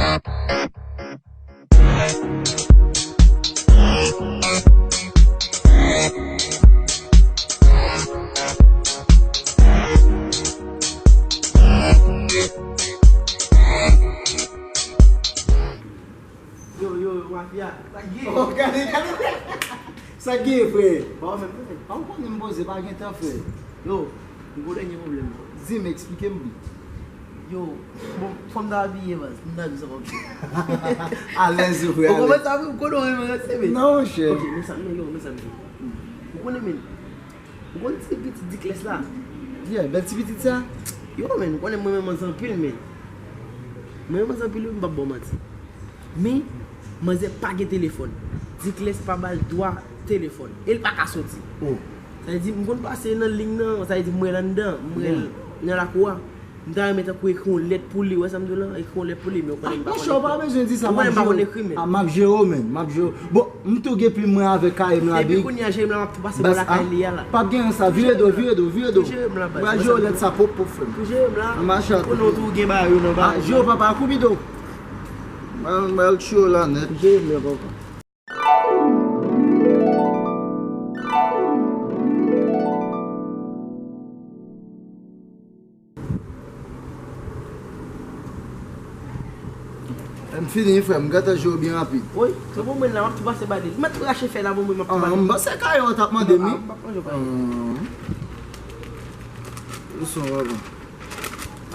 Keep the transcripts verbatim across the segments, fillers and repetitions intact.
Yo, yo, yo, mafya. Sa k gen? Oh, gade, gade. Sa k gen, frè? Ba w menm, frè. Pa w konnen m poze, pa gen tan, frè. Yo, m gon dènye pwoblèm. Di m, eksplike m byen. Yo, bon, fò m ta abiye, baz. M ta di sa kòmsi. Alèz, yo, frè, alèz. Ou konprann sa, wi? Ou konnen w renmen ranse, men. Non, monchè. Ok, men sa, men yo, men sa, men. Ou konnen, men. Ou konn ti pitit Dikles la? Yeah, bèl ti pitit sa. Yo, men, ou konnen mwen renmen manzè anpil, men. Mwen renmen manzè anpil, wi, m p ap ba w manti. Men, manzè pa gen telefòn. Dikles pa ba l dwa telefòn. E l pa ka soti. Oh. Sa vle di, m konn pase nan liy nan, sa vle di, m wè l anndan, m wè l nan lakou a. M ta renmen tankou ekri yon lèt pou li, ou wè sa m di w la? Ekri yon lèt pou li, men ou konnen m pa konn ekri. Monchè, ou pa bezwen di sa, m ap jere w. Ou konnen m pa konn ekri, men. Ah, m ap jere w, men, m ap jere w. Bon, m tou gen plim mwen avèk kaye m la, big. Depi kounye a, jere m la, m ap tou pase bò lakay li a la. P ap gen sa, vire do, vire do, vire do. Tou jere m la, baz. Mwen jere w lèt sa pwòp, pwòp, frè m. Tou jere m la. An mache ak ou. Konnen w tou gen bagay yo nan bagay. Ah, jere w, papa, koubido. Mwen, mwen al tchwe w la nèt. Tou jere m la, papa. M fini, frè m, m gentan jwe w byen rapid. Wi, se bon, mwen la, m ap tou pase ba li. M ap tou rache fè la, bon, mwen, m ap tou ba li. Ah, m panse kaye w t ap mande m, wi. Ah, m p ap manje w kaye. Ah. Dousan, papa.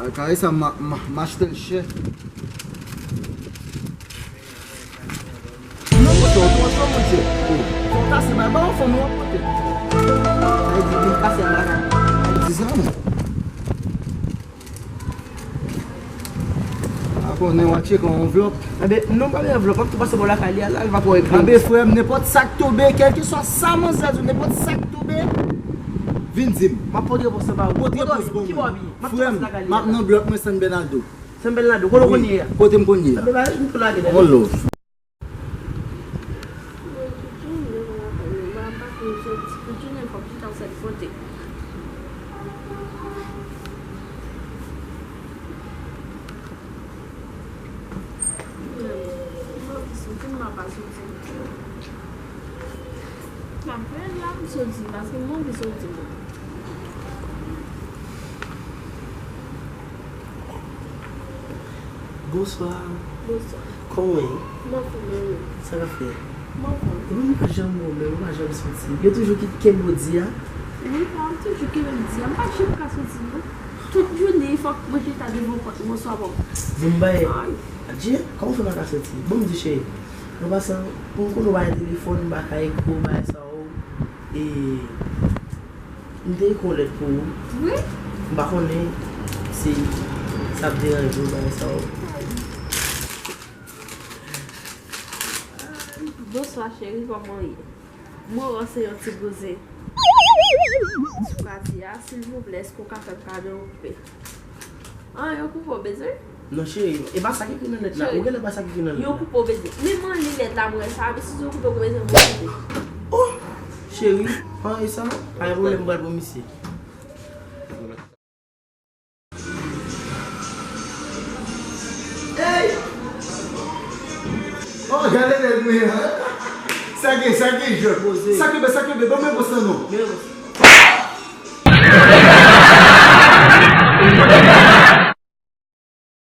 Ah, kaye sa, m, m, m achte l chè. Non, monchè, ou twò cho, monchè. Oh. Fò w kase bay, ba w fanm ou ap pote. Sa vle di, vin kase anba kay. Di sa, non. A konnen w a tcheke yon anvlòp. Enben, non, pa gen anvlòp. M ap tou pase bò lakay li a la, li pa twò ekri. Enben, frè m, nenpòt sa k tonbe, kèlkeswa sa manzè di w, nenpòt sa k tonbe, vin di m. M ap pote repons lan ba ou. Pote repons ban mwen. Ki bò w abiye? M ap tou pase lakay li a la. Frè m, m ap nan blòk mwen San Bernardo. Frè m, kote w konn ye a? Kote m konn ye a? Enben, ba, m tou lage, dèdè. One love. M anvi soti, m pa soti. M ap fè la, m soti, paske m anvi soti, mwen. Bonswa. Bonswa. Kòman w ye? M anfòm, e ou? Sa k ap fèt? M anfòm. Epi m pa janm wè w menm, ou pa janm soti. Yo toujou kit kenbe w di a? Wi, pa, m toujou kenbe m di a. M pa janm ka soti, non. Tout jounen, fòk mwen chita devan pòt mwen, swa bon. Bon, bay. Ay. Adje, kòman w fè pa ka soti? Bon, m di cheri. An pasan, m konnen w pa gen telefòn, m pa ka ekri w, bagay sa yo. E, m te ekri yon lèt pou ou. Wi. M pa konnen si sa ap deranje w, bagay sa yo. Bonswa, cheri, kòman w ye? Mwen wè w se yon ti bouzen sou katye a, silvouplè, èske w ka fè m kado yon koupe? Ah, yon koupe w bezwen? Non, cheri, e pa sa k ekri nan lèt la. Cheri, ou genlè pa sa k ekri nan lèt la. Yon koupe w bezwen. Men mwen li lèt la, mwen wè sa, men si se yon koupe w bezwen, mwen koupe. Oh! Cheri, pa gen sa, pa gen pwoblèm, m pral pou misye. Hey! Oh, gade nèg mwen an. Sa gen, sa gen jwèt. Poze. Sa kenbe, sa kenbe. Ban mwen repons lan non. Men repons.